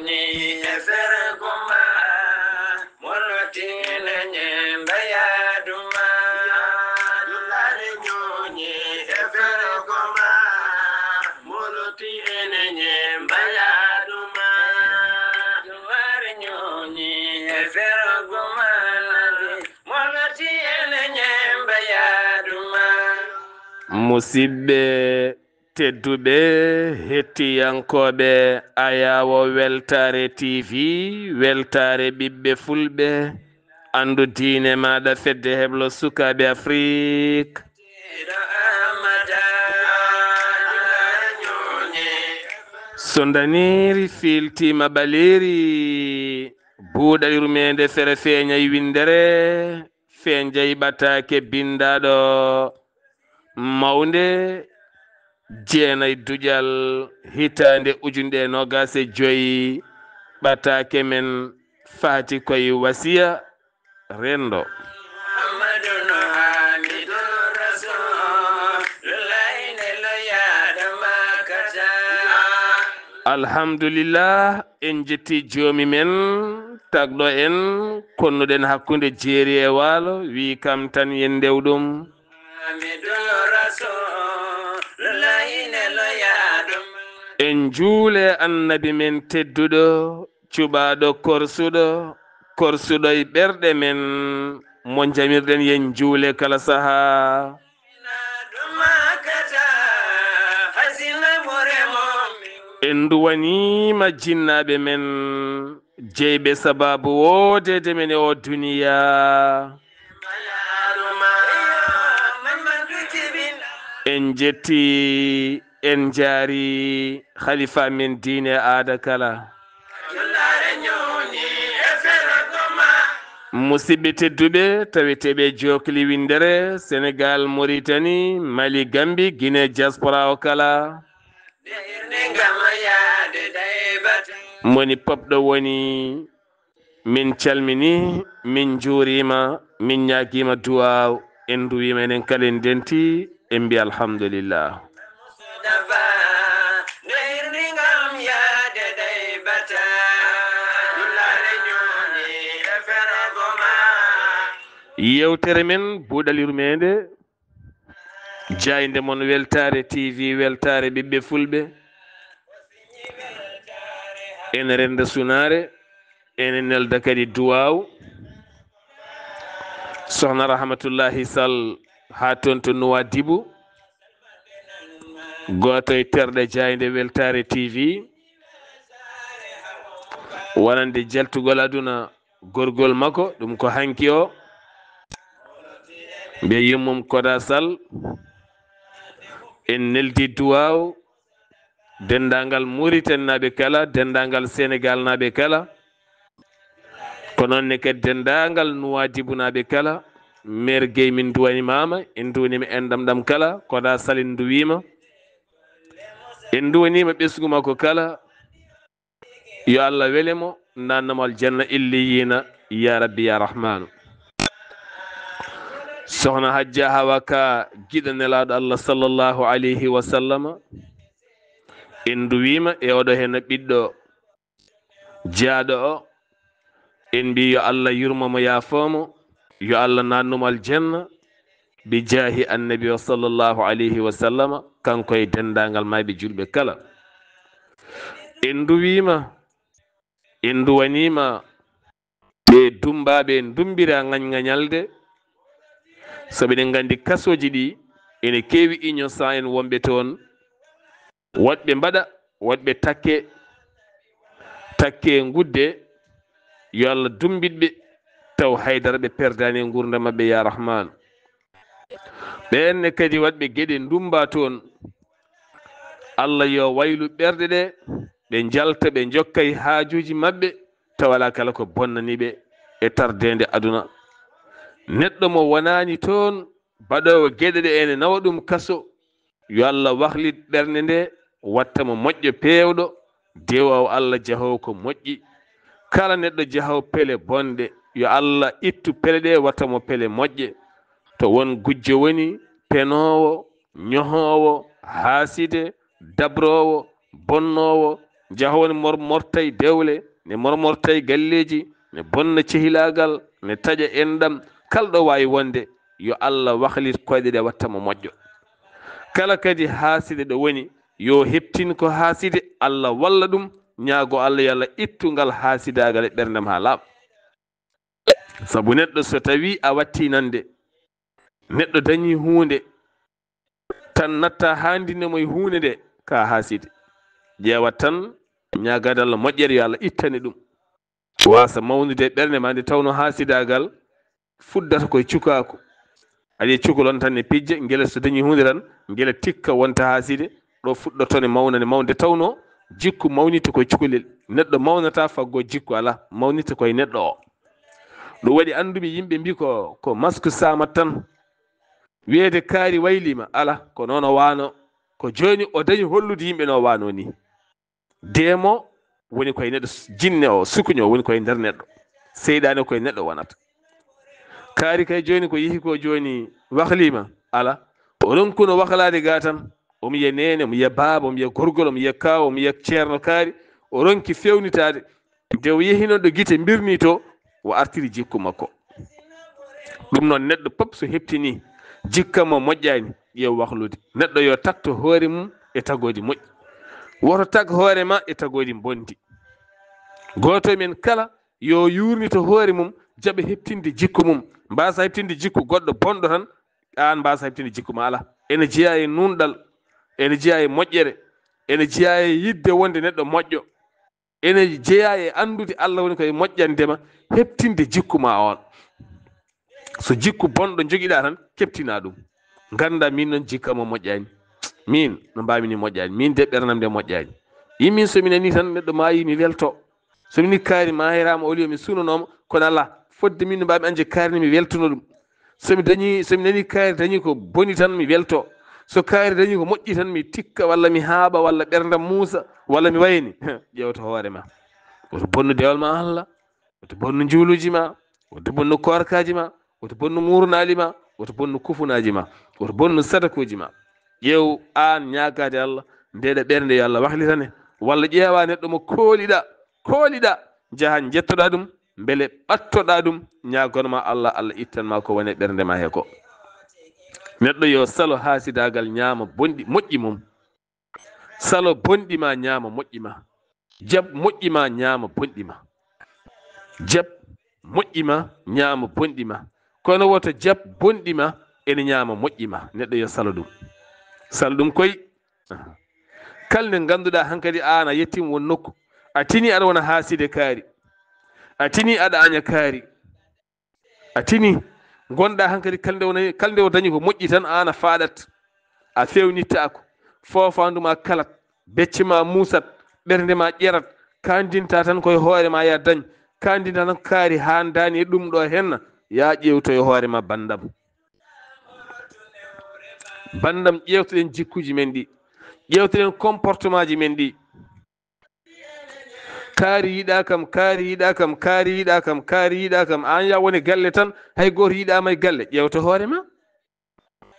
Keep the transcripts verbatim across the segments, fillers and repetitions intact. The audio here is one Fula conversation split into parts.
Ni e fergo ma, moloti ene ñemba yaadu ma. Dullaare ñooñi e fergo ma, moloti ene ñemba yaadu ma. Dullaare ñooñi e fergo ma, moloti ene ñemba yaadu ma. Musidɓe tedduɓe, hettiyankooɓe Ayaawo Weltaare T V, weltaare ɓiɓɓe fulɓe, anndu diine maaɗa, fedde heblo sukaaɓe Afrik. So ndaniiri fiiltiima ɓaleeri, buuɗa yurmeende fere feeñay winndere, feeñay ɓataake binndaaɗo mawnde jeenay duƴal hitaande ujunɗe e noogaas e joy, ɓataake men faati koye wasiya renndo. Alhamdulillah, en jetti joomi men, tagɗo en, konnuɗen hakkunde jeeri e waalo, wi kam tan yen ndew ɗum. En juule annabi men tedduɗo, cuɓaaɗo korsuɗo, korsuɗo e ɓerɗe men, mo jamirɗen yen juule kala sahaa. En nduwaniima jinnaaɓe men, jeyɓe sabaabu woodeede men e oo duniyaa. En jetti, en njaari halifa men diine aada kala. Musidɓe tedduɓe, taweteeɓe jookli winndere, Senegal, Mauritanie, Mali, Gambie, Guinée, diaspora o kala. Moni pop ɗo woni, min calmini, min njuurima, min ñaagima duwaaw, en nduwima enen kala en denti, en mbi alhamdulillah. Yewtere men buuɗal yurmeende, jaaynde mon Weltaare T V, weltaare ɓiɓɓe fulɓe. Ene renda sunaare, ene nelda kadi duwaaw. Sohna Rahmatullahi Sall haa toon to Nuwaadibu, gooto e terɗe jaaynde Weltaare T V, wonande jaltugol aduna gorgol makko, ɗum ko hanki o. Mbiya yummum Koda Sall, en neldi duwaaw, denndaangal Mauritanie naaɓe kala, denndaangal Senegal naaɓe kala, ko noon ne kadi denndaangal Nuwaadibu naaɓe kala. Meer Gey, min nduwanimaama, en nduwanima en ɗam ɗam kala, Koda Sall en nduwima, en nduwanima ɓesngu makko kala. Yo Allah wele mo, nanna mo aljanna illiyina, ya Rabbi, ya Rahmanu. Sohna Hajja Hawa Ka, giɗo Nelaaɗo Allah sallallahu alayhi wa sallama, en nduwima e oɗo heen ɓiɗɗo jaaɗo o, en mbi yo Allah yurmo mo, yaafo mo, yo Allah nannu mo aljanna, bi jaahi annabi o sallallahu alayhi wa sallama, kanko e denndaangal maayɓe julɓe kala. En nduwiima, en nduwaniima ɓe dummbaaɓe, en dummbira ngañngañalde, sabu eɗen nganndi kasooji ɗi ene keewi innocent en wonɓe toon, woɗɓe mbaɗa, woɗɓe takke, takke ngudde, yo Allah dummbit ɓe, taw haydara ɓe perdaani e nguurndam maɓɓe, ya Rahmaan. Ɓeen ne kadi waɗɓe geɗe ndummba toon, Allah yo waylu ɓerɗe ɗe, ɓe njalta, ɓe njokka e haajuuji maɓɓe, tawa alaa kala ko bonnani ɓe e tardeende aduna. Neɗɗo mo wonaani toon, baɗoowo geɗe ɗe ene nawa ɗum kaso, yo Allah wahlit ɓernde nde, watta mo moƴƴo peewɗo, dewoowo Allah, jahoowo ko moƴƴi. Kala neɗɗo jahoowo pele bonɗe, yo Allah ittu pele ɗe, watta mo pele moƴƴe. To won gujjo woni, penoowo, ñohoowo, haaside, dabroowo, bonnoowo, Jahoo ne mor-, mortay dewle, ne mormortay galleeji, ne bonna cehilaagal, ne taƴa enɗam. Kala ɗo waawi wonde, yo Allah wahlit koyɗe ɗe, watta mo moƴƴo. Kala kadi haaside ɗo woni, yo heptin ko haaside, Allah walla ɗum, ñaago Allah yo Allah ittu ngal haasidaagal e ɓerndam haa laaɓa. Sabu neɗɗo so tawii a watti nande, neɗɗo dañi huunde, tan natta haandinde mo e huunde nde, ka haaside. Ƴeewat tan, ñaagaade Allah moƴƴere, yo Allah ittane ɗum. Waasa mawnude e ɓernde ma nde tawno haasidaagal fuddata koye cukaaku. Aɗa yiya cukalel on tan ne pijja, ngila so dañi huunde tan, ngila tikka wonta haaside, ɗo fuɗɗoto ne mawna, ne mawna, nde tawno jikku mawnitta koye cukalel. Neɗɗo mawnata faggo jikku, alaa, mawnitta koye neɗɗo o. Ɗum waɗi anndumi yimɓe mbi ko, ko masku samat tan. Wiyeede kaari waylima, alaa, ko noon o waano. Ko jooni o dañi hollude yimɓe no o waano ni. Deemo woni koye neɗɗo, jinne o, sukuño woni koye nder neɗɗo. Seyɗaane koye neɗɗo wonata. Kaari kay jooni ko yehi ko jooni wahlima, alaa. O ronkuno wahlaade ga tan. Omo yiya neene, omo yiya baaba, omo yiya gorgol, omo yiya kaaw, omo yiya ceerno kaari. O ronki fewnitaade. Nde o yehi noon ɗo gite mbirni to, o artiri jikku makko. Ɗum noon, neɗɗo pop so heptini jikka mo moƴƴaani, ƴeew wahlude. Neɗɗo yo takto hoore mum e tagoodi moƴƴi. Woto tag hoore ma e tagoodi bonndi. Gooto e men kala yo yuurnito hoore mum, jaɓa heptinde jikku mum. Mbaasa heptinde jikku goɗɗo bonɗo tan, aan mbaasa heptinde jikku ma, alaa. Ene jeyaa e nuunɗal, ene jeyaa e moƴƴere, ene jeyaa e yiɗde wonde neɗɗo moƴƴo. Ene jeyaa e anndude Allah woni ko e moƴƴande ma, heptinde jikku ma on. So jikku bonɗo njogiɗaa tan, keptinaa ɗum. Nganndaa, miin noon jikka mo moƴƴaani. Miin no mbaami ni moƴƴaani. Miin de ɓernam nde moƴƴaani. Yimmin so mi nanii tan neɗɗo maayi, mi welto. So mi nanii kaari maayiraama, au lieu mi suunonooma, kono alaa, fodde miin no mbaami añde kaari ni, mi weltono ɗum. So mi dañi, so mi nanii kaari dañi ko boni tan, mi welto. So kaari dañi ko moƴƴi tan, mi tikka, walla mi haaɓa, walla ɓerndam muusa, walla mi wayni. Ƴeewto hoore ma. Woto bonnu dewal ma Allah, woto bonnu njuuluuji ma, woto bonnu koorkaaji ma, woto bonnu muurunaali ma, woto bonnu kufunaaji ma, woto bonnu sadakooji ma. Ƴeew aan ñaagaade Allah, ndeeɗa ɓernde yo Allah wahlitane, walla ƴeewa neɗɗo mo kooliɗaa, kooliɗaa, njaha njettoɗaa ɗum, mbele ɓattoɗaa ɗum, ñaagon ma Allah, Allah ittan ma ko woni e ɓernde ma he ko. Neɗɗo yo salo haasidaagal, ñaama bonɗi, moƴƴi mum. Salo bonɗi ma, ñaama moƴƴi ma. Jaɓ moƴƴi ma, ñaama bonɗi ma. Jaɓ moƴƴi ma, ñaama bonɗi ma. Kono woto jaɓ bonɗi ma, ene ñaama moƴƴi ma. Neɗɗo yo salo ɗum. Salo ɗum koy. Aha. Kala nde ngannduɗaa hankadi aan a yettiima won nokku, a tini aɗa wona haaside kaari, a tini aɗa aña kaari, a tini ngonɗaa hankadi, kala nde wona, kala nde o dañi ko moƴƴi tan, aan a faaɗat, a fewnittaako, foofaandu ma kalat, becce ma muusat, ɓernde ma ƴerat, kandinta tan koye hoore ma ya dañ, kandinta tan kaari haandaani e ɗum ɗo henna, ya ƴeewtoyo hoore ma, banndam. Banndam, ƴeewtoɗen jikkuuji men ɗi, ƴeewtoɗen comportement ji men ɗi. Kaari yiɗaa kam, kaari yiɗaa kam, kaari yiɗaa kam, kaari yiɗaa kam. Aan ya woni galle tan, hay gooto yiɗaama e galle. Ƴeewto hoore ma.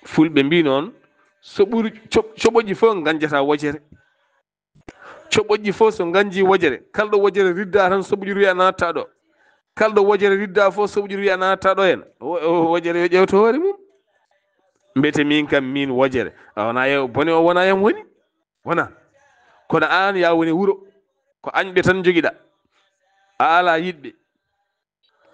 Fulɓe mbii noon, so ɓuri co-, coɓoƴƴi fof nganjata wojere. Coɓoƴƴi fof so nganji wojere, kala ɗo wojere ridda tan, soɓoƴuru wiya natta ɗo. Kala ɗo wojere ridda fof, soɓoƴuru wiya natta ɗo hen. Wo-, wo-, wojere yo ƴeewto hoore mum. Mbete min kam, min wojere. A wona e bone o wona yam woni? Wona. Kono aan ya woni wuro. Ko añɓe tan njogiɗa. A ala yiɗɓe.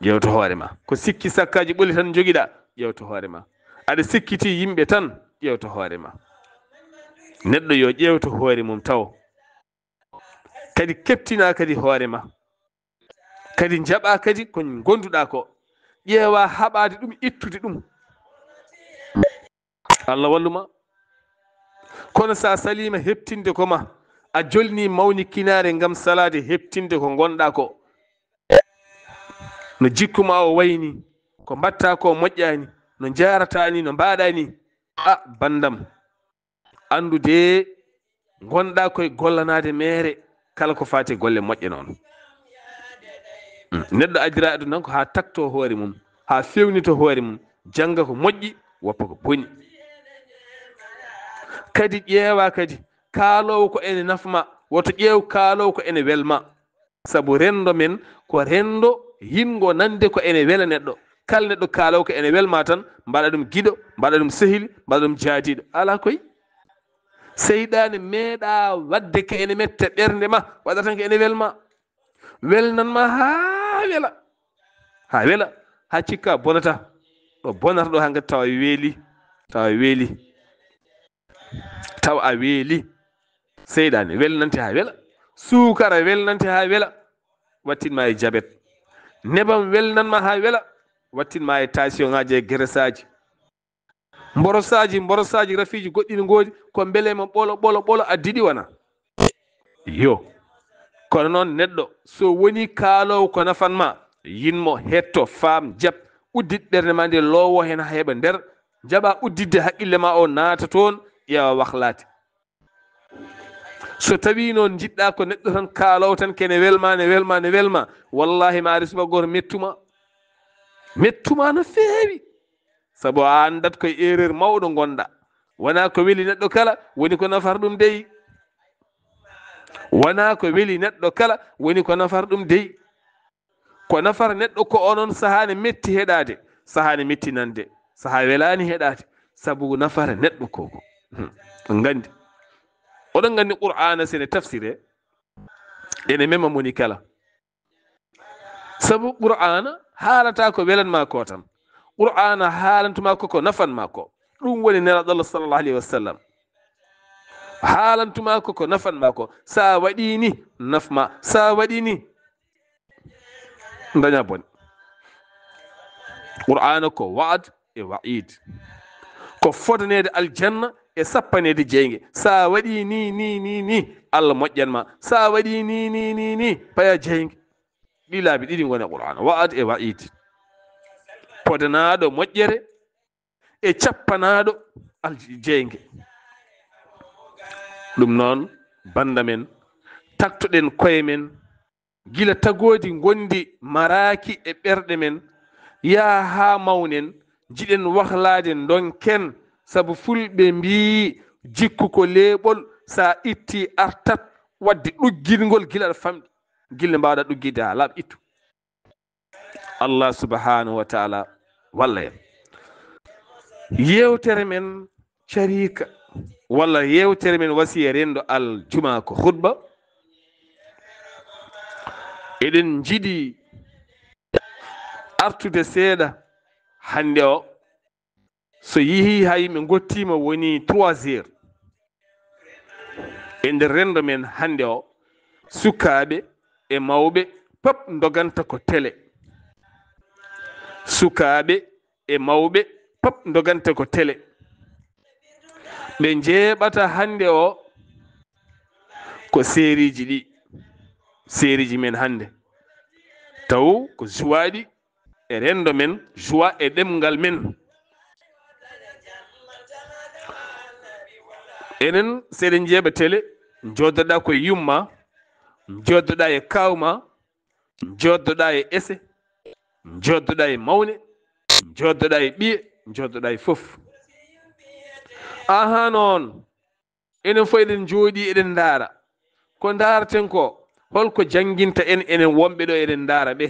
Ƴeewto hoore ma. Ko sikki sakkaaji ɓoli tan njogiɗa. Ƴeewto hoore ma. Aɗa sikkiti yimɓe tan. Ƴeewto hoore ma. Neɗɗo yo ƴeewto hoore mum taw. Kadi keptina kadi hoore ma. Kadi njaɓa kadi ko ngonduɗa ko. Ƴeewa haɓaade ɗum, ittude ɗum. Allah wallu ma. Kono sa salima heɓtinde ko ma, a jolni mawnikinaare ngam salaade heɓtinde ko ngonɗa ko. No jikku ma o wayni, ko mbatta ko moƴƴani, no njarata ni, no mbaɗa ni. A bandam, anndude ngonɗa koye gollanaade meere kala ko faati e golle moƴƴe noon. Mm. Neɗɗo addira aduna ko haa takto hoore mum, haa fewnito hoore mum, jannga ko moƴƴi, woppa ko boni. Kadi ƴeewa kadi kaaloowo ko ene nafma, Woto ƴeew kaalow ko ene welma. Sabu renndo men ko renndo yinngo nande ko ene wela neɗɗo. Kala neɗɗo kaalow ko ene welma tan, mbaɗa ɗum giɗo, mbaɗa ɗum sehil, mbaɗa ɗum jaadiiɗo. Alaa koy. Seyɗaane meeɗa waɗde ko ene metta ɓernde ma, waɗa tan ko ene welma. Welnan ma haa wela. Haa wela. Haa cikka bonata. Ɗo bonata ɗo haa ngati tawa weeli. Tawa weeli. Tawa a weeli. Seyɗaane welnante haa wela. Suukara welnante haa wela. Wattin ma e jabet. Nebam welnan ma haa wela. Wattin ma e tension ŋaaji e geresaaji. Mborosaaji, mborosaaji, rafiiji goɗɗi ne ngoodi, ko mbele ma ɓolo, ɓolo, ɓolo, a diɗi wana. Yo. Kono noon neɗɗo, so woni kaaloowo ko nafan ma, yin mo, hetto, faam, jab, uddit ɓernde ma nde loowo heen haa heɓa nder, jaɓa udditde haqqille ma o naata toon, ƴeewa waklaate. So tawii noon njiɗɗa ko neɗɗo tan kaaloowo tan kene welma, ne welma, ne welma, wallaahi ma ari subaka gooto mettuma. Mettuma no feewi. Sabu a anndat koye erreur mawɗo ngonɗa. Wonaa ko weli neɗɗo kala, woni ko nafar ɗum dey. Wonaa ko weli neɗɗo kala, woni ko nafar ɗum dey. Ko nafar neɗɗo ko onon sahaa ne metti heɗaade, sahaa ne metti nande, sahaa welaani heɗaade. Sabu nafar neɗɗo ko ko. Hmm. On nganndi. Oɗon nganndi Qur'aana sene tafsire, ene mema moni kala. Sabu Qur'aana haalata ko welan ma ko tan. Qur'aana haalantuma ko ko nafan ma ko. Ɗum woni Nelaaɗo Allah sallallahu alayhi wa sallam. Haalantuma ko ko nafan ma ko. Sa waɗi ni, naf ma. Sa waɗi ni, daña bone. Qur'aana ko wa'ad e wa'iid. Ko fodaneede aljanna e sappaneede jeynge. Sa waɗi ni, ni, ni, ni, Allah moƴƴan ma. Sa waɗi ni, ni, ni, ni, paya jeynge. Ɗi laabi ɗiɗi ngoni e Qur'aana. Wa'ad e wa'iid. Podanaaɗo moƴƴere e cappanaaɗo alj-, jeynge. Ɗum noon, bannda men, taktoɗen koye men, gila tagoodi ngondi maraaki e ɓerɗe men, yaha haa mawnen, njiɗen wahlaade ndonken, sabu fulɓe mbii, jikku ko leeɓol, sa itti artat, waɗde ɗuggirngol gila aɗa famɗi, gila mbaawɗa ɗuggitde haa laaɓ ittu. Allah subhanahu wa ta'ala walla en. Yewtere men cariika walla yewtere men wasiya renndo aljuma ko khutba. Eɗen njiɗi artude seeɗa hannde o. So yehii haa yimɓe ngottiima woni trois heures. E nder renndo men hannde o, sukaaɓe e mawɓe pap ndoganta ko tele. Sukaaɓe e mawɓe pap ndoganta ko tele. Ɓe njeeɓata hannde o ko seeriiji ɗi, seeriiji men hannde. Taw ko suwaaɗi e renndo men, joie e ɗemngal men. Enen, seɗen njeeɓa tele, njoddoɗa ko e yumma, njoddoɗa e kawma, njoddoɗa e ese, njoddoɗa e mawne, njoddoɗa e ɓiye, njoddoɗa e fof. Aha noon, enen fof eɗen njooɗi, eɗen ndaara. Ko ndaaraten ko, holko jannginta en, enen wonɓe ɗo eɗen ndaara ɓe?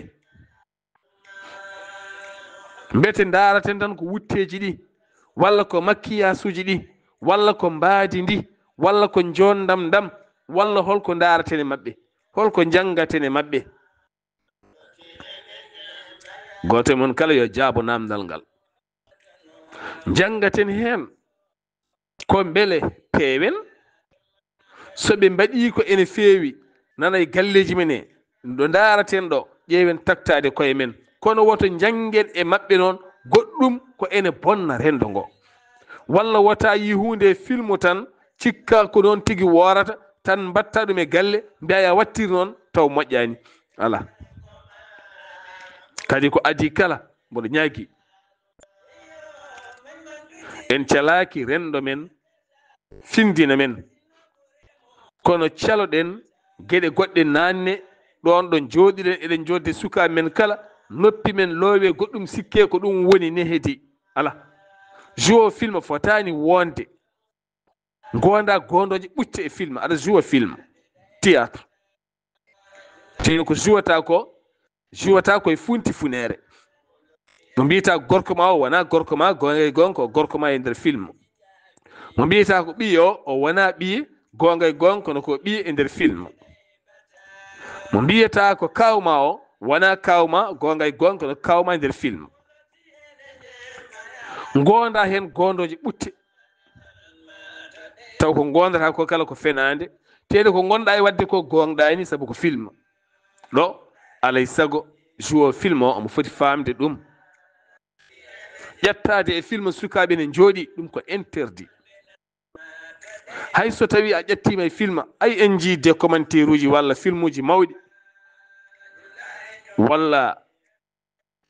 Mbete ndaaraten tan ko wutteeji ɗi, walla ko makkiyasuuji ɗi, walla ko mbaadi ndi, walla ko njoondam ndam, walla holko ndaaraten e maɓɓe, holko njanngaten e maɓɓe? Gooto e mon kala yo jaabo naamndal ngal. Njanngaten heen. Ko mbele peewen? So ɓe mbaɗii ko ene feewi, nana e galleeji men he, ɗo ndaaraten ɗo, ƴeewen taktaade koye men. Kono woto njanngen e maɓɓe noon goɗɗum ko ene bonna renndo ngo. Walla wota yi huunde e filmu tan, cikka ko noon tigi woorata, tan mbatta ɗum e galle, mbiya ya wattiri noon, taw moƴƴaani. Alaa. Kadi ko adii kala, mboɗo ñaagii. En calaaki renndo men, findina men. Kono caloɗen geɗe goɗɗe naanne, ɗoon ɗo njooɗiɗen, eɗen njodde sukaaɓe men kala, noppi men loowe goɗɗum sikke ko ɗum woni nehedi. Alaa. Joue film fotaani wonde. Ngonda gondoje ɓutte e film, aɗa joue film. théâtre. Tino ko jouata ko jouata koye funti funere. Mo mbiyata gorko ma o wona gorko ma, gonga e gonga ko gorko ma e nder film. Mo mbiyata ko ɓiye o, o wona ɓiye, gonga e gonga kono ko ɓiye e nder film. Mo mbiyata ko kawma o wona kawma, gonga e gonga kono kawma e nder film. Gonda hen gondoje ɓutte. Taw ko gondata ko kala ko fenande. Tede ko gonɗa e wadde ko gonɗani sabu ko film. Ɗo alay sago jouo film o omo foti famde ɗum. Ƴettade e film sukaɓe ne jooɗi ɗum ko interdit. Hay so tawi a ƴettima e film, ay en jii de commentaire uji walla filmuji mawɗi walla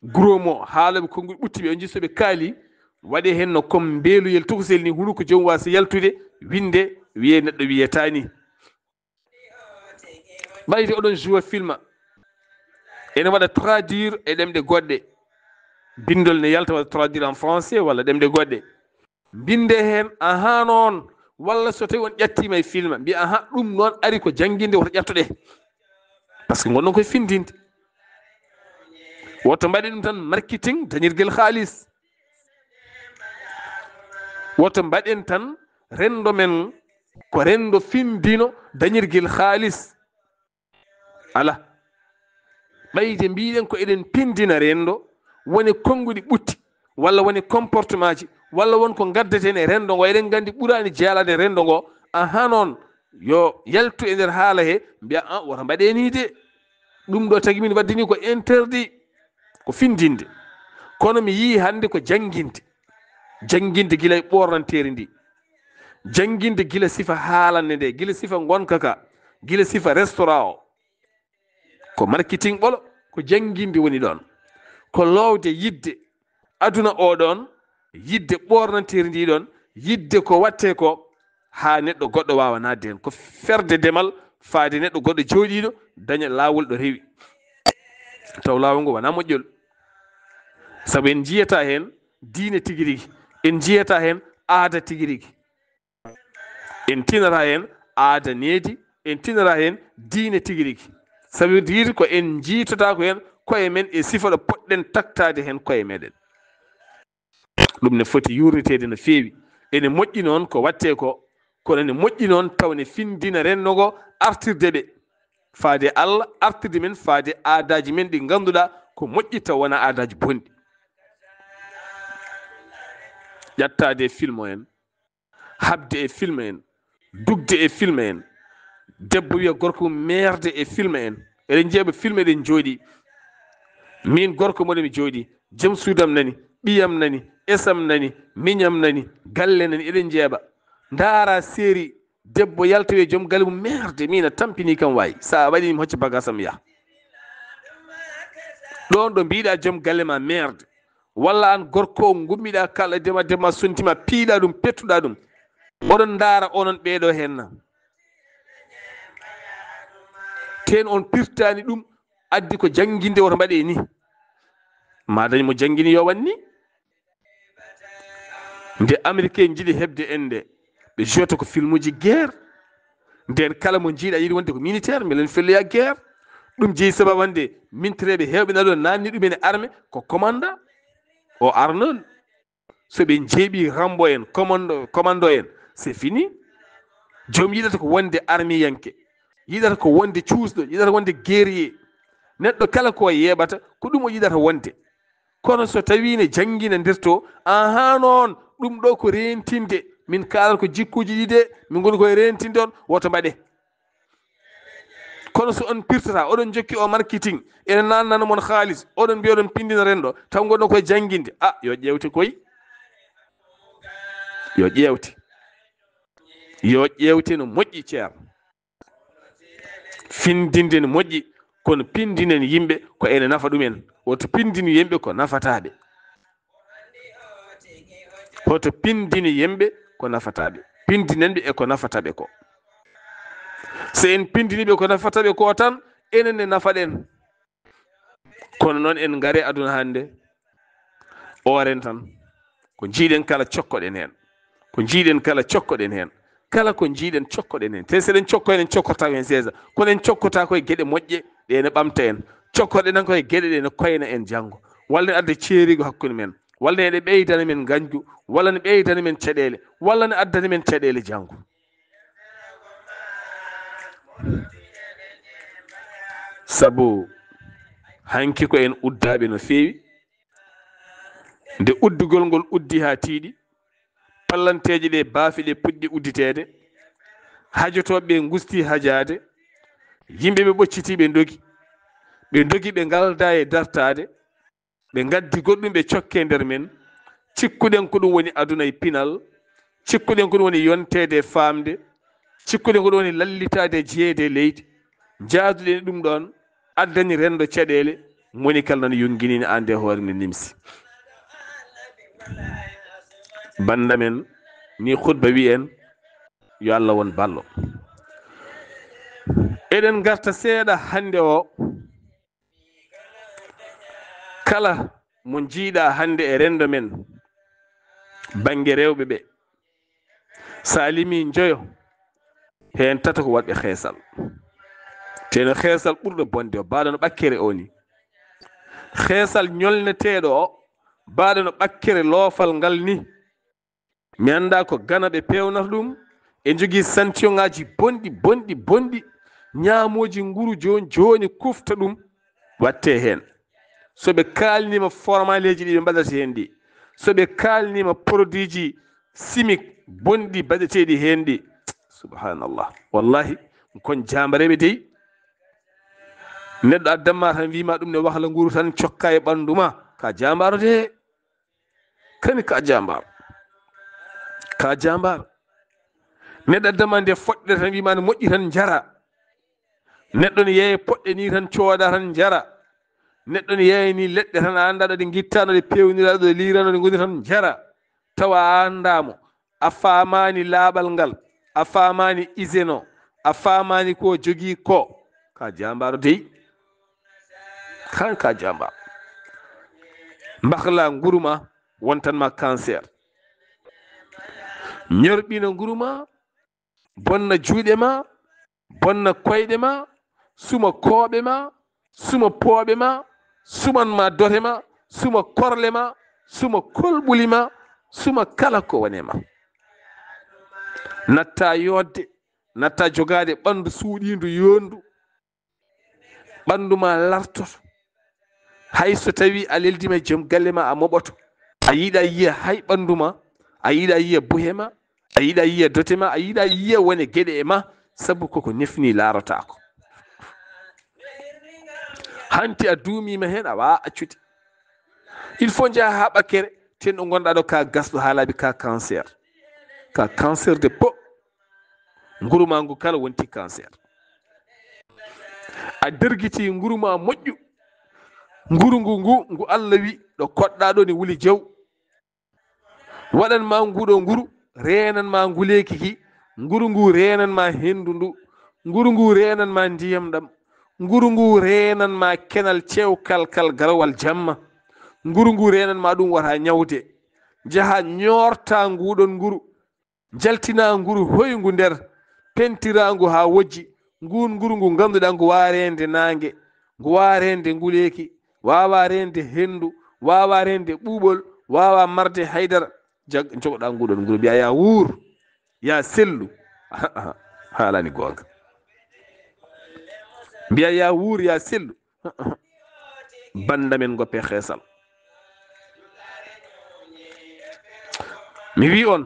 gromo haalaɓe konguɗi ɓuttiɓe on jii soɓe kaali. Waɗe hen no comme mbeeluyel tokosel ni, hunuko joom wasa yaltude winde wiye neɗɗo wiyetani. Ɓayde oɗon jouer film ene waɗa traduire e ɗemɗe goɗɗe. Bindol ne yalta waɗa traduire en français walla ɗemɗe goɗɗe. Mbinde hen aha noon. Walla so tawi on ƴattima e film mbiya aha ɗum noon ari ko jannginde woto ƴattoɗe. Par ce que gonɗon koye findinde. Woto mbaɗen ɗum tan marketing dañirgel haalis. Woto mbaɗen tan rendo men ko rendo findino dañirgel haalis. Ala. Ɓayde mbiɗen ko eɗen pindina rendo wone konnguɗi ɓutti walla wone comportement ji walla won ko ngaddeten e rendo ngo eɗen nganndi ɓurani jeelade rendo ngo. Aha noon yo yaltu e nder haala he mbiya a woto mbaɗe ni de. Ɗum ɗo tagi min waddini ko interdit. Ko findinde. Kono mi yii hannde ko jannginde. Jannginde gila e ɓoornanteeri ndi. Jannginde gila sifa haalande nde gila sifa ngonka ka gila sifa restaurant o. Ko marketing ɓolo. Ko jannginde woni ɗoon. Ko loowde yidde aduna o ɗoon. Yidde ɓoornanteeri ndi ɗoon. Yidde ko watte ko haa neɗɗo goɗɗo waawa naatde heen ko ferde demal faade neɗɗo goɗɗo jooɗiiɗo daña laawol ɗo rewi. Taw laawol ngol wonaa moƴƴol. Sabu en njiyata heen diine tigi rigi. En njiyata heen aada tigi rigi. En tinata heen aada needi. En tinata heen diine tigi rigi. Ça veut dire ko en njiitota ko heen koye men e sifa ɗo poɗɗen taktaade heen koye meɗen. Ɗum ne foti yuurniteede no feewi. Ene moƴƴi noon ko watte ko kono ne moƴƴi noon taw ne findina renndo ngo artirde ɓe faade Allah artirde men faade aadaaji men ɗi ngannduɗaa ko moƴƴi taw wona aadaaji bonɗi. Ƴattaade e film en haɓde e film en dugde e film en. Debbo wiya gorko mum meerde e film en. Eɗen njeeɓa film eɗen jooɗi min gorko moɗo mi jooɗi. Joom suudam nani ɓiyam nani esam nani miñam nani galle nani eɗen njeeɓa. Ndaara série debbo yalta wiya joom galle mum meerde mina tampini kam wayi sa waɗi mi hocca bagasam yaha. Ɗon ɗo mbiɗa joom galle ma meerde walla an gorko o gummiɗa kala dema dema sontima piiɗa ɗum pettuɗa ɗum. Oɗon ndaara onon ɓeeɗo henna ten on pirtani ɗum. Addi ko jannginde woto mbaɗe ni ma dañ mo janngini yo wanni. Nde américain jiɗi heɓde en nde ɓe jota ko filmuji guerre. Nden kala mo jiiɗa yiɗi wonde ko militaire mbiɗen felloya guerre. Ɗum jeeyi sababu wonde mintireɓe hewɓe naɗo nanni ɗumen e armée ko commandant o arnol. So ɓe jeeɓi rambo en commando commando en c'est fini. Joom yiɗata ko wonde armiyanke yiɗata ko wonde cuusɗo yiɗata wonde guerrier. Neɗɗo kala ko yeɓata ko ɗum o yiɗata wonde. Kono so tawi ne janngina ndirto aha noon ɗum ɗo ko rentinde. Min kaalata ko jikkuji ɗi de min ngoni koye rentinde on woto mbaɗe. Kono so on pirtata oɗon jokki o marketing ene nannana mon haalis oɗon mbiya oɗon pindina renndo taw ngonɗon koye jannginde a yo ƴeewte koy. Yo ƴeewte yo ƴeewte no moƴƴi ceer. Findinde no moƴƴi kono pindinen yimɓe ko ene nafa ɗumen. Woto pindin yimɓe ko nafataɓe. Hoto pindini yimɓe ko nafataɓe pindinen ɓe e ko nafataɓe ko. So en pindini ɓe ko nafataɓe ko tan enen ne nafaɗen. Kono noon en ngare aduna hannde oren tan ko jiiɗen kala cokkoɗen heen ko jiiɗen kala cokkoɗen heen. Kala ko njiiɗen, cokkoɗen heen. Te so eɗen cokko, eɗen cokkortaa ko heen seesa. Kono en cokkotaa ko e geɗe moƴƴe, ɗe ene ɓamta en. Cokkorɗen tan ko e geɗe ɗe ene koyna en janngo. Walla ene adda ceeriigo hakkunde men. Walla ene ɓeydana men ngañgu. Walla ene ɓeydana men caɗeele. Walla ene addana men caɗeele janngo. Sabu hanki ko en uddaaɓe no feewi. Nde uddugol ngol uddi haa tiiɗi, pallanteeje ɗe baafe ɗe puɗɗi udditeede, hajotooɓe ɓe ngusti hajaade, yimɓe ɓe ɓoccitii ɓe ndogi, ɓe ndogi ɓe ngaldaa e dartaade, ɓe ngaddi goɗɗum ɓe cokke nder men, cikkuɗen ko ɗum woni aduna e pinal, cikkuɗen ko ɗum woni yonteede e faamde, cikkuɗen ko ɗum woni lallitaade e jeyeede e leydi, njaaduɗen e ɗum ɗoon, addani renndo caɗeele, moni kala nana yonngini ne aan nde hoore nde nimsi. Bannda men, ni khutba wi en, yo Allah won ballo. Eɗen ngarta seeɗa hannde o, kala mo njiiɗa hannde e renndo men, bannge rewɓe ɓe, so a limi njoyo, heen tato ko waɗɓe xeesal. Teno xeesal ɓurɗo bonde o, baaɗo no ɓakkere o ni. Xeesal ñolneteeɗo o, baaɗo no ɓakkere loofal ngal ni. Mi anndaa ko Gana ɓe peewnata ɗum. E njogii santiyoŋaaji bonɗi, bonɗi, bonɗi. Ñaamooji nguru jooni, jooni kufta ɗum, waɗte heen. So ɓe kaalniima formaleeji ɗi ɓe mbaɗata heen ɗi, so ɓe kaalniima produitji chimique bonɗi baɗeteeɗi heen ɗi, subhanallah. Wallahi, kon jaambareeɓe dey. Neɗɗo addanma tan wiima ɗum ne wahla nguru tan cokka e ɓanndu ma, ka jaambaaro de. Kani ka jaambaar. Ka jaambaar. Neɗɗo addanma nde foɗɗere tan wiima ne moƴƴi tan njara. Neɗɗo ne yeeya poɗɗe ni tan cooda tan njara. Neɗɗo ne yeeya ni leɗɗe tan a anndaa ɗo ɗe ngittaano, ɗe peewnira, ɗo ɗe liirano, ɗe ngoni tan njara. Tawa a anndaa mo. A faamaani laaɓal ngal. A faamaani hygiène o. A faamaani ko jogii ko. Ka jaambaaro dey. Kan ka jaambaaro. Mbaxla nguru ma, wontan ma cancer. Ñorɓina nguru ma, bonna juuɗe ma, bonna koyɗe ma, suma kooɓe ma, suma pooɓe ma, suman ma dote ma, suma korle ma, suma kolɓuli ma, suma kala ko woni e ma. Natta yooɗde, natta jogaade ɓanndu suuɗiindu yooɗndu. Ɓanndu ma lartoto. Hay so tawii a leldiima e joom galle ma, a moɓoto. A yiɗa yiya hay ɓanndu ma, a yiɗa yiya buhe ma, a yiɗa yiya dote ma, a yiɗa yiya wone geɗe e ma, sabu koko nefni laarotaako. Hanti a duumiima heen, a waawaa accude. Il faut njaha haa ɓakkere, ten ɗo ngonɗaa ɗo ka gasɗo haa laaɓi, ka cancer. Ka cancer de peau. Nguru ma ngu kala wonti cancer. A dergiti nguru ma moƴƴu. Nguru ngu, ngu, ngu Allah wi ɗo koɗɗa ɗo ni wuli jaw. Waɗan ma ngu ɗo nguru, reenan ma nguleeki ki. Nguru ngu reenan ma hendu ndu. Nguru ngu reenan ma ndiyam ɗam. Nguru ngu reenan ma kenal cewkal kal garawal jamma. Nguru ngu reenan ma ɗum wata ñawde. Njaha ñoorta ngu ɗon nguru. Njaltinaa nguru hoyngu nder, pentiraa ngu haa wojji. Nguun nguru ngu ngannduɗaa ngu waawaa reende naange, ngu waawaa reende nguleeki, waawaa reende henndu, waawaa reende ɓuuɓol, waawaa marde haydara. Jag-, njogoɗaa nguɗon nguru, mbiyaa, "Yaa wuur, yaa sellu." Haalaani goonga. Mbiyaa, "Yaa wuur, yaa sellu." Bannda men ngoppe xeesal. Mi wi on,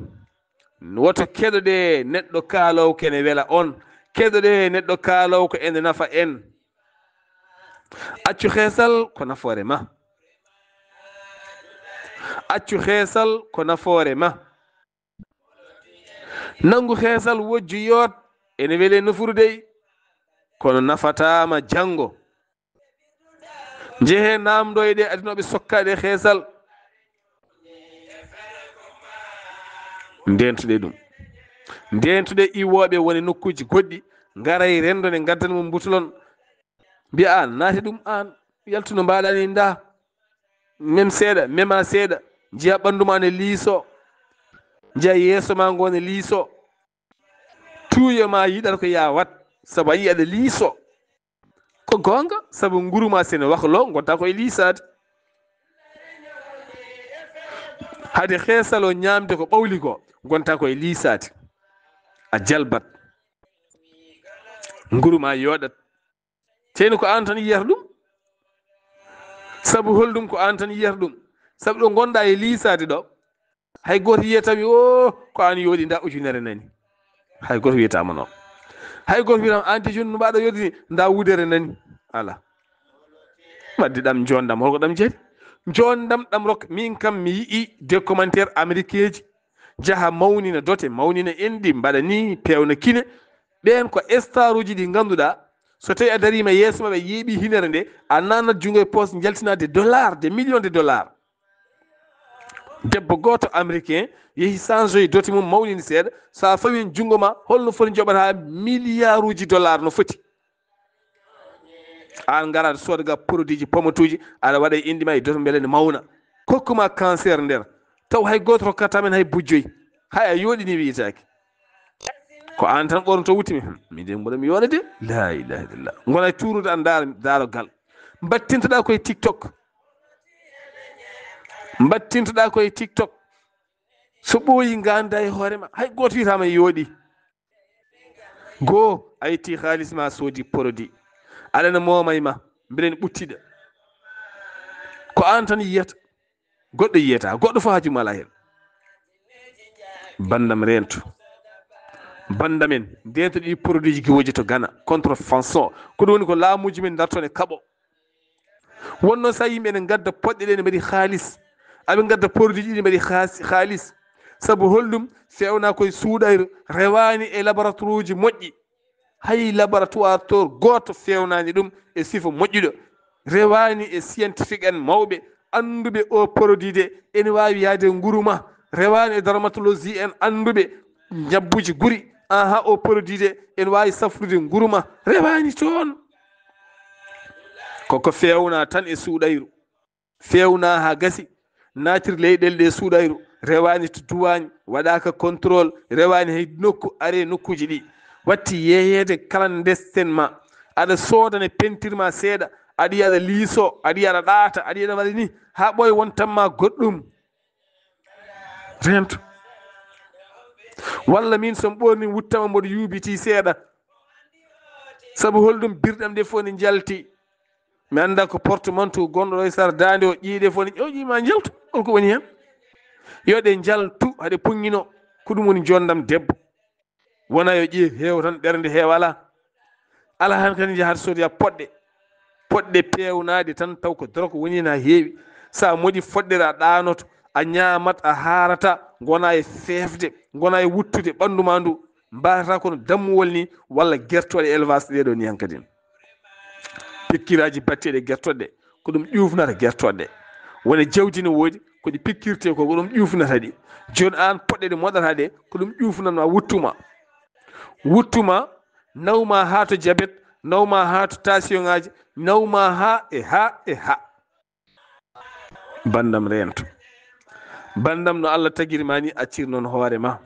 woto keɗoɗe neɗɗo kaaloowo ko ene wela on. Keɗoɗe neɗɗo kaaloowo ko ene nafa en. Accu xeesal ko nafoore ma. Accu xeesal ko nafoore ma. Nanngu xeesal wojju yoot, ene wele nofuru dey, kono nafataa ma janngo. Njehee naamndoyɗe adinooɓe sokkaade xeesal. Ndeentuɗe ɗum. Ndeentuɗe iwooɓe woni nokkuuji goɗɗi, ngaray renndo nde ngaddan mo mbutulon. Mbiya aan, naati ɗum aan, yaltu no mbaɗani ndaa. Mem seeɗa, mema seeɗa, njiya ɓanndu ma ne liiso, njiya yeeso ma ngo ne liiso. Tuuyo ma yiɗata ko ya wat, sabu a yiɗa liiso. Ko goonga, sabu nguru ma sene waklo, ngonta koye liisaade. Hade xeesal o ñaamde ko ɓawli ko, ngonta koye liisaade. A jalbat. Nguru ma yooɗat. Teyno ko aan tan yiyata ɗum. Sabu holɗum ko aan tan yiyata ɗum? Sabu ɗo ngonɗa e liisaade ɗo, hay gooto yiyata mi, "O, ko aan yooɗi, nda ujunere nani." Hay gooto wiyata ma noon. Hay gooto wiyata ma, "Aan de jooni no mbaɗa yooɗi ni, nda wudere nani." Ala. Wadde ɗam joondam, holko ɗam jeyi? Joondam ɗam rok, min kam mi yi'i des commentaires américain ji, jaha mawnina dote, mawnina enɗi, mbaɗa ni, peewna kine. Ɓeen ko star uji ɗi ngannduɗaa, so tawi a dariima yeeso maɓɓe, yeeɓi hinere nde, a naatnat junngo e poos, njaltinaa des dollars, des millions de dollars. Debbo gooto américain yehi change dote mum, mawnini seeɗa, so a fawi junngo ma, holno foti njoɓata milliard uji dollars no foti? Aan ngara aɗa sooda ga produit ji, pomatuuji, aɗa waɗa e inɗe ma e dote mbele ne mawna. Kokku ma cancer nder. Taw hay gooto rokkata men hay bujjoy. Hay a yooɗini wiyetaake. Ko aan tan ɓornoto wutte mi. Hmm, min de mboɗo mi yooɗa de. La ilaha illallah. Ngona e tuurude an daaro, daaro gal. Mbattintoɗa koye TikTok. Mbattintoɗa koye TikTok. So ɓooyi nganda e hoore ma. Hay gooto wiyata ma yooɗi. Goo, a itti haalis ma, soodi produit. Aɗa na moomay ma, mbiɗen ɓuttiɗa. Ko aan tan yiyata. Goɗɗo yiyata, goɗɗo fof haaju ma alaa heen. Bandam reento. Bandam en, ndento ɗi produit ji giwoji to Ghana, contrefaçon. Ko ɗum woni ko laamuuji men darto ne kaɓo. Wonno sa yimɓe ne ngadda poɗɗe ɗe ne mbaɗi haalis. Aɓe ngadda produit ɗi ne mbaɗi haas-, haalis. Sabu holɗum? Fewna koye suuɗayru, rewaani e laboratoire uji moƴƴi. Hay laboratoire gooto fewnaani ɗum e sifa moƴƴuɗo. Rewaani e scientifique en mawɓe annduɓe o produit de ene waawi yaade nguru ma. Rewaani e dermatologie en annduɓe ñabbuji guri. Aha, o produit de ene waawi safrude nguru ma. Rewaani toon. Koko fewna tan e suuɗayru. Fewna haa gasi, naatir leyɗeele ɗe suuɗayru, rewaani to duwaañ, waɗaaka contrôle, rewaani hay nokku, are nokkuuji ɗi. Watti yeeyeede clandestin ma, aɗa soodane peinture ma seeɗa, aɗa yiya aɗa liiso, aɗa yiya aɗa ɗaata, aɗa yiya aɗa waɗa ni, haa ɓooya won tan ma goɗɗum. Reento. Walla min so mi ɓorni wuttama mboɗo yuubiti seeɗa. Sabu holɗum? Birɗam ɗe fof ne njalti. Mi annda ko portemanteau gonɗo ɗo e sara daande o, ƴiiɗe fof ne, o ƴii ma njaltu. Holko woni heen? Yo ɗe njaltu, haɗe puññino. Ko ɗum woni jondam debbo. Wona yo ƴee heew tan, ɓernde heew alaa. Alaa heen kadi njahat sodoya poɗɗe. Poɗɗe peewnaaɗe tan taw ko dorko woni heen haa heewi. So a moɗi foɗɗere a ɗaanoto, a ñaamat, a haarata, ngona e feefde, ngona e wuttude ɓanndu ma ndu, mbaatata kono dammuwol ni walla gertooɗe élevage ɗee ɗoo ni hankadi. Pikkiraaji batteeɗe gertooɗe, ko ɗum ƴuufnata gertooɗe. Wona jawdi no woodi, ko ɗi pikkirtee ko, ko ɗum ƴuufnata ɗi. Jooni aan poɗɗe ɗe moɗata ɗe, ko ɗum ƴuufnatma wuttu ma. Wuttu ma, naw ma haa to jabet, naw ma haa to tension ŋaaji, naw ma haa e haa e haa. Banndam reento. Banndam no Allah tagiri ma ni, accir noon hoore ma.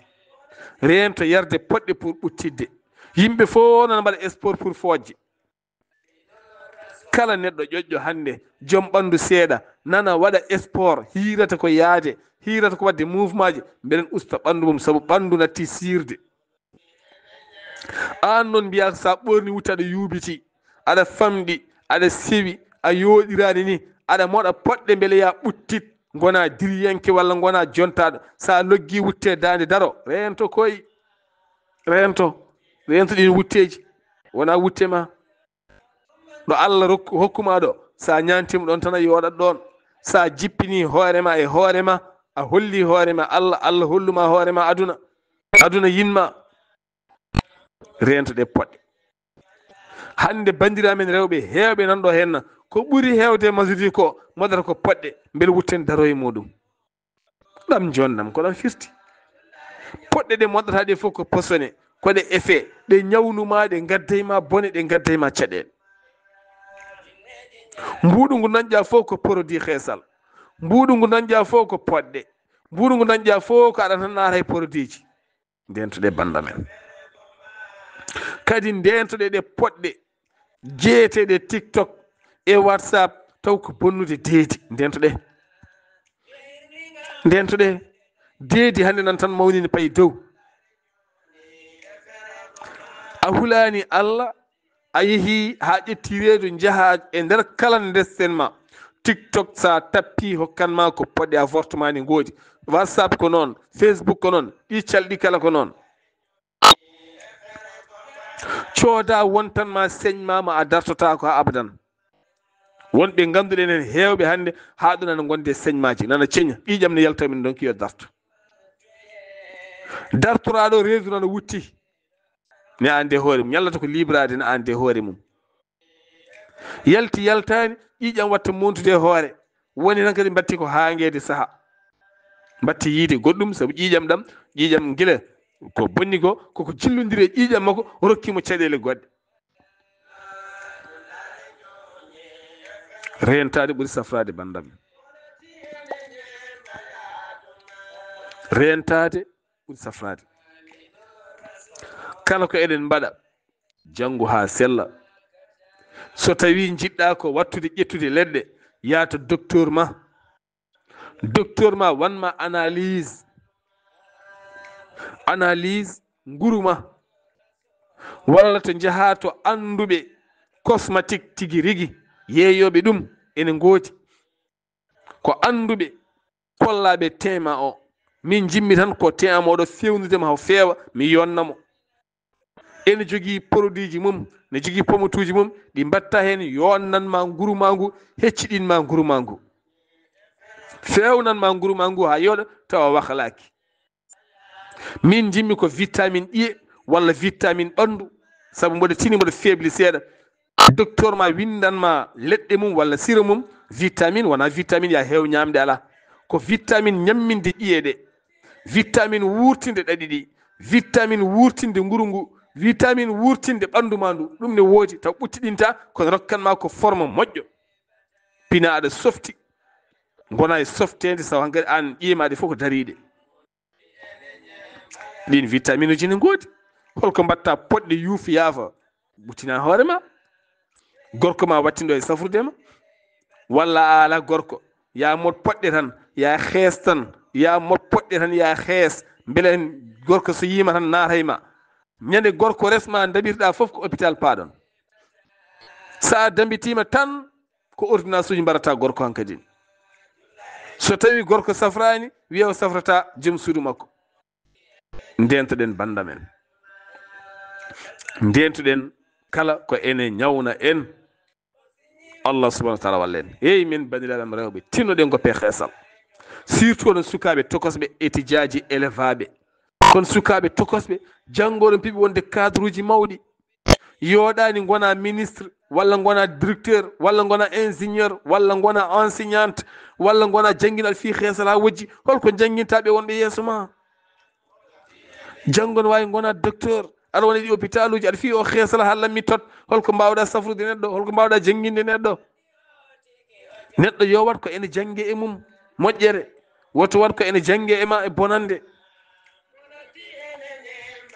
Reento yarde poɗɗe pour ɓuttidde. Yimɓe fof nana mbaɗa sport pour fojje. Kala neɗɗo ƴoƴƴo hannde, joom ɓanndu seeɗa, nana waɗa sport, hiirata ko yaade, hiirata ko waɗde mouvement ji, mbeɗen usta ɓanndu mum, sabu ɓanndu natti siirde. Aan noon mbiyaa so a ɓorni wutte aɗa yuubiti, aɗa famɗi, aɗa sewi, a yooɗiraani ni, aɗa moɗa poɗɗe mbele ya ɓuttit, ngona diriyanke walla ngona jontaaɗo. So a loggi wutte daande daro, reento koy, reento, reento ɗiin wutteeji, wona wutte ma. Ɗo Allah rokku-, hokku ma ɗo, so a ñaantiima ɗoon tan a yooɗat ɗoon. So a jippini hoore ma e hoore ma, a holli hoore ma Allah, Allah hollu ma hoore ma aduna. Aduna yin ma. Reento ɗe poɗɗe. Hannde banndiraaɓe men rewɓe heewɓe nan ɗo heen, ko ɓuri heewde e majorité ko moɗata ko poɗɗe, mbele wutten daro e muɗum. Ɗam jondam ko ɗam firti. Poɗɗe ɗe moɗata ɗe fof ko posone, ko ɗe effet, ɗe ñawnuma, ɗe ngadday ma bone, ɗe ngadday ma caɗeele. Mbuuɗu ngu dañƴa fof ko produit xeesal. Mbuuɗu ngu dañƴa fof ko poɗɗe. Mbuuɗu ngu dañƴa fof ko aɗa tan naata e produit ji. Ndento ɗe bannda men. Kadi ndeentoɗe ɗe poɗɗe jeeteɗe TikTok e WhatsApp, taw ko bonnude deedi. Ndeentoɗe. Ndeentoɗe. Deedi hannde nan tan mawnini payi dow. A hulaani Allah, a yehi haa ƴetti reedu njahaa e nder kala ndesten ma. TikTok, so a tappi, hokkan ma ko poɗɗe avortement ne ngoodi. WhatsApp ko noon, Facebook ko noon, ɗi calɗi kala ko noon. Cooda wontan ma señ ma, ma a dartotaako haa abadan. Wonɓe ngannduɗen heen heewɓe hannde haa ɗo nana ngonde señ maaji, nana ceña. Ƴiiƴam ne yalta min donki yo darto. Dartoraaɗo reedu nana wutti. Ne ande hoore mum. Yallata ko libraade ne ande hoore mum. Yalti yaltaani, ƴiiƴam watta montude e hoore. Woni tan kadi mbatti ko haangeede saha. Mbatti yiide goɗɗum, sabu ƴiiƴam ɗam, ƴiiƴam gila ko bonni ko, koko jillondiri e ƴiiƴam makko, rokki mo caɗeele goɗɗe. Reentaade ɓuri safraade, banndam. Reentaade ɓuri safraade. Kala ko eɗen mbaɗa, janngu haa sella. So tawii njiɗɗaa ko wattude, ƴettude leɗɗe, yaa to docteur ma. Docteur ma wan ma analyse. Analyse nguru ma. Walla to njahaa to annduɓe cosmétique tigi rigi, yeeyooɓe ɗum ene ngoodi. Ko annduɓe kollaaɓe teint ma o. Min njimmi tan ko teint am oɗo fewnude ma o feewa, mi yonna mo. Ene jogii produit ji mum, ne jogii pomatuuji mum, ɗi mbatta heen, yonnan ma nguru ma ngu, hecciɗin ma nguru ma ngu. Fewnan ma nguru ma ngu haa yooɗa, tawa waklaaki. Min njimmi ko vitamine ƴiye walla vitamine ɓanndu, sabu mboɗo tini, mboɗo feebli seeɗa. Docteur ma winndan ma leɗɗe mum walla siro mum, vitamine, wona vitamine ya heew ñaamde, alaa. Ko vitamine ñamminde ƴiye ɗe, vitamine wuurtinde ɗaɗi ɗi, vitamine wuurtinde nguru ngu, vitamine wuurtinde ɓanndu ma ndu. Ɗum ne woodi, taw ɓuttiɗinta, kono rokkan ma ko forme moƴƴo. Pina aɗa softi, ngona e softeende, sabu hankadi aan ƴiye ma ɗe fof ko dariiɗe. Ɗin vitamine uji ne ngoodi. Holko mbatta poɗɗe yuufi yaafa, ɓuttina hoore ma. Gorko ma wattindo e safrude ma. Walla a ala gorko, ya moɗ poɗɗe tan, ya xees tan, ya moɗ poɗɗe tan, ya xees. Mbele gorko so yiima tan naatay ma. Ñande gorko resma, ndaɓirɗa fof ko hôpital paaɗon. Sa dambitiima tan, ko ordonnance uji mbarata gorko hankadi. So tawi gorko safraani, wiya o safrata joom suudu makko. Ndeentoɗen, bannda men. Ndeentoɗen kala ko ene ñawna en. Allah subhanahu wa taala walla en. Hey, min banndiraaɓe am rewɓe, tinnoɗen ko pe xeesal. Surtout onon sukaaɓe tokosɓe, étudiant ji, élève aaɓe. Kono sukaaɓe tokosɓe, janngo oɗon piɓi wonde cadre uji mawɗi. Yooɗaani ngona ministre, walla ngona directeur, walla ngona ingénieur, walla ngona enseignante, walla ngona janngino aɗa fii xeesal haa wojji. Holko njannginta ɓe wonɓe yeeso ma? Janngo no waawi ngona docteur, aɗa wona ɗi hôpitaluji, aɗa fii o xeesal haa lammi tot. Holko mbaawɗa safrude neɗɗo? Holko mbaawɗa jannginde neɗɗo? Neɗɗo yo waɗ ko ene jannge e mum moƴƴere, woto waɗ ko ene jannge e ma e bonannde.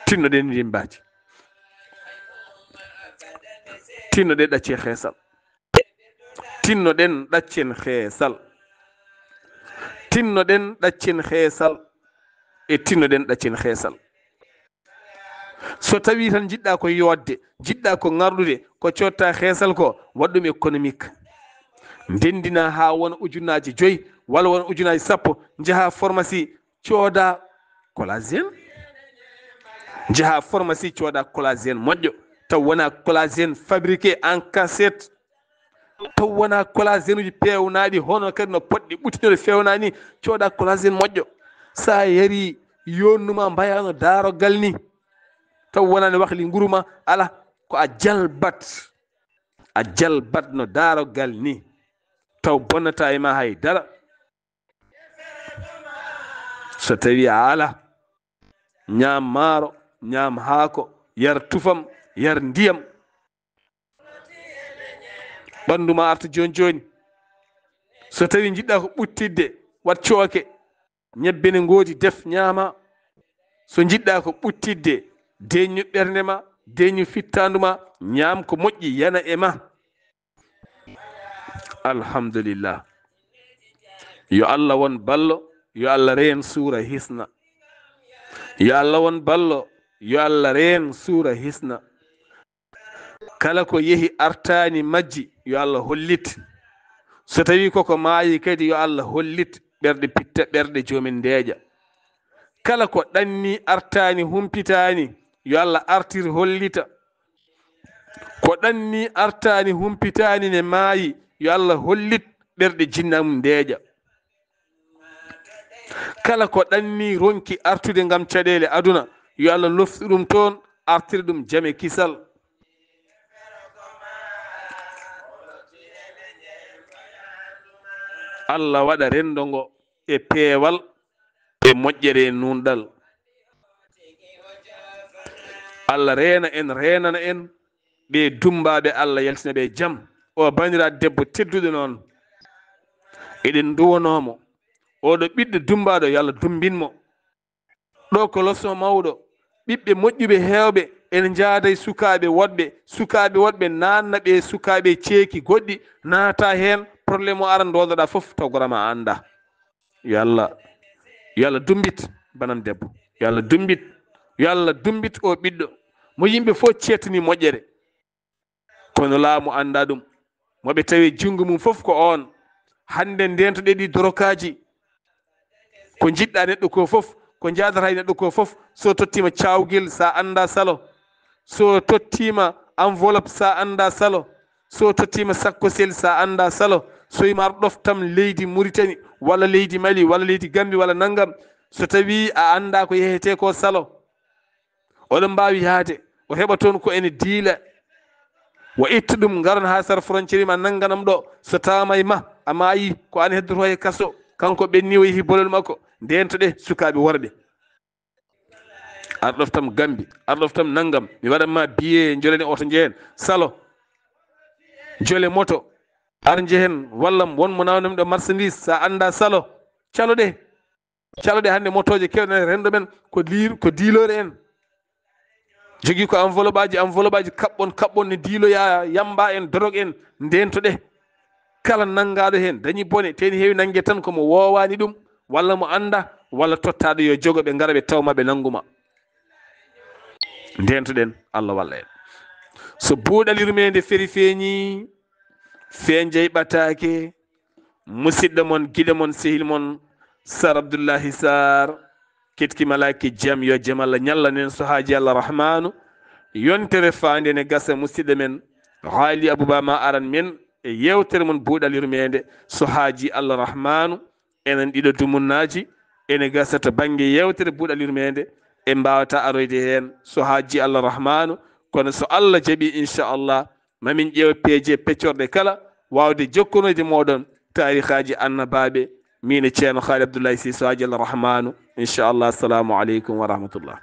Tinnoɗen ndimbaaji. Tinnoɗen ɗacce xeesal. Tinnoɗen ɗaccen xeesal. Tinnoɗen ɗaccen xeesal. E tinnoɗen ɗaccen xeesal. So tawii tan njiɗɗaa ko yootde, njiɗɗaa ko ŋarɗude, ko coodta xeesal ko, waɗ ɗum économique. Ndenndina haa wona ujunnaaji joyi, walla wona ujunnaaji sappo, njaha pharmacie, cooda collagène. Njaha pharmacie, cooda collagène moƴƴo, taw wona collagène fabriqué en cachette. Taw wona collagène uji peewnaaɗi, hono kadi no poɗɗi ɓuttinoɗe feewnaani, cooda collagène moƴƴo. Sa yari, yonnuma mbayano daarogal ni. Taw wonani wahli nguru ma, ala, ko a jalbat. A jalbat no daarogal ni. Taw bonnata e ma hay dara. So tawi a ala, ñaam maaro, ñaam haako, yar tufam, yar ndiyam. Ɓanndu ma arta jooni jooni. So tawi njiɗɗa ko ɓuttidde, waɗ cooke. Ñebbe ne ngoodi, def ñaama. So njiɗɗa ko ɓuttidde, deeƴnu ɓernde ma, deñu fittaandu ma, ñaam ko moƴƴi yana e ma. Alhamdulillah. Yo Allah won ballo, yo Allah reen suura hisna. Yo Allah won ballo, yo Allah reen suura hisna. Kala ko yehi artaani majji, yo Allah hollit. So tawii koko maayi kadi, yo Allah hollit ɓerɗe pitta, ɓerɗe joomin ndeeƴa. Kala ko ɗanni artaani, humpitaani, yo Allah artir hollita. Ko ɗanni artaani, humpitaani ne maayi, yo Allah hollit ɓerɗe jinna mum ndeeƴa. Kala ko ɗanni ronki artude ngam caɗeele aduna, yo Allah loftu ɗum toon, artira ɗum jam e kisal. Allah waɗa renndo ngo e peewal, e moƴƴere, e nuunɗal. Allah reena en, reenana en ɓe dummbaaɓe, Allah yaltina ɓe jam. O bandiraaɗo debbo tedduɗo noon, eɗen nduwanoo mo. Oɗo ɓiɗɗo dummbaaɗo, yo Allah dummbin mo. Ɗo ko leçon mawɗo. Ɓiɓɓe moƴƴuɓe heewɓe ene njaada e sukaaɓe woɗɓe. Sukaaɓe woɗɓe naatna ɓe sukaaɓe ceeki goɗɗi, naata heen, problème o ara, ndoodoɗaa fof, taw gorama a anndaa. Yo Allah, yo Allah dummbit banam debbo. Yo Allah dummbit, yo Allah dummbit o ɓiɗɗo. Mo yimɓe fof ceetani moƴƴere. Kono laamu anndaa ɗum. Mo ɓe tawi junngo mum fof ko oon. Hannde ndeentoɗe ɗi dorokaaji. Ko njiɗɗaa neɗɗo ko fof, ko njaadata e neɗɗo ko fof, so tottiima caawgel, sa anndaa salo. So tottiima enveloppe, sa anndaa salo. So tottiima sakkosel, sa anndaa salo. So wiima aɗa ɗoftam leydi Muritani, walla leydi Mali, walla leydi Gambi, walla nanngam. So tawii a anndaa ko yehetee ko salo. Oɗon mbaawi yahde, o heɓa toon ko ene diila. Wa ittu ɗum, ngaron haa sara frontière ma, nannganam ɗo. So tawama e ma, a maayi, ko an heddotoo e kaso. Kanko ɓenni o yehi bolol makko. Ndeentoɗe sukaaɓe worɓe. Ar ɗoftam Gambi, ar ɗoftam nanngam. Mi waɗan ma billet, njolene oto njehen. Salo. Jole moto. Ar njehen, walla won mo nawanam ɗo marchandise, sa anndaa salo. Calo ɗe. Calo ɗe hannde motooje keewɗe nana renndo men ko liir-, ko diiloore en. Jogii ko enveloppe aji, enveloppe aji kaɓɓon, kaɓɓon ne diiloya yamba en, dorog en, ndeentoɗe. Kala nanngaaɗo heen dañi bone, te ene heewi nannge tan ko mo woowaani ɗum, walla mo annda, walla tottaaɗo yo jogo ɓe ngara ɓe taw ma ɓe nanngu ma. Ndeentoɗen, Allah walla en. So buuɗal yurmeende feri feeñi, feenjay ɓataake, musidɗo mon, giɗo mon, sehil mon, Sar Abdullahi Sar, ketki malaaki jam, yo jam Allah ñallanen so haaji Allah Rahmaanu. Yontere faande ne gasa musidɗo men, Haali Abuba ma aran men e yeewtere mon buuɗal yurmeende so haaji Allah Rahmaanu. Enen ɗiɗo dumunnaaji ene gasa to bannge yeewtere buuɗal yurmeende, en mbaawata aroyde heen so haaji Allah Rahmaanu, kono so Allah jaɓi, inchallah, mamin ƴeew peeje peccorɗe kala, waawde jokkonoyde mooɗon taarihaaji annabaaɓe, miin e Ceerno Haali Abdullahi Sih so haaji Allah Rahmaanu, inchallah. Assalamu aleykum wa rahmatullah.